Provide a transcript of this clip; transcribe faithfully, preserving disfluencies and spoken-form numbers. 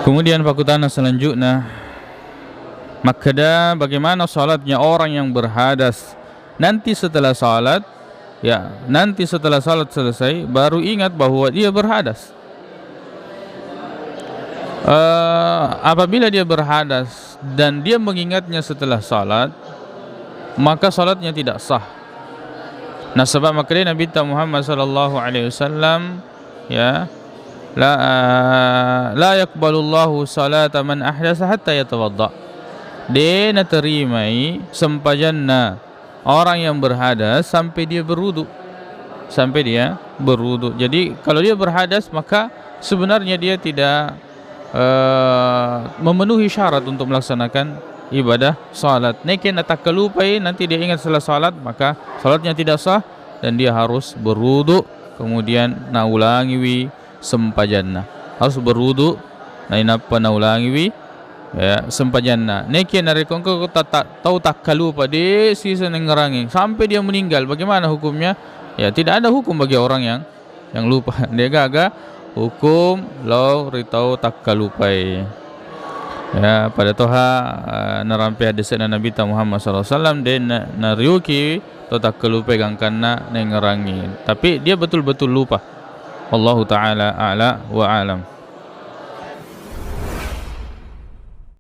Kemudian pakutana selanjutnya, makkeda bagaimana salatnya orang yang berhadas? Nanti setelah salat, ya, nanti setelah salat selesai, baru ingat bahwa dia berhadas. Eh, apabila dia berhadas dan dia mengingatnya setelah salat, maka salatnya tidak sah. Nasaba makkeda Nabitta Muhammad sallallahu alaihi wasallam, ya, la, eh, la yaqbalullahu salata man ahdasa hatta yatawadda. De naterimai sempajanna orang yang berhadas sampai dia berwudu. Sampai dia berwudu. Jadi, kalau dia berhadas, maka sebenarnya dia tidak, eh, memenuhi syarat untuk melaksanakan ibadah salat. Neke natakkalupai, nanti dia ingat setelah salat, maka salatnya tidak sah dan dia harus berwudu, kemudian naulangiwi sempajanna. Harus berwudu, nainappa naulangiwi, ya, sempajanna. Neke narekko engka ta-, ta-, tau takkalupa, de sisa nengngerangi, sampai dia meninggal, bagaimana hukumnya? Ya, tidak ada hukum bagi orang yang, yang lupa. De gaga hukum lao ri tau takkalupai. Ya, pada toha, eh, narampe hadisna Nabitta Muhammad sallallahu alaihi wasallam, de na-, nariuki tau takkalupai gangkanna nengngerangi. Tapi dia betul-betul lupa. Wallahu ta'ala a'la wa a'lam.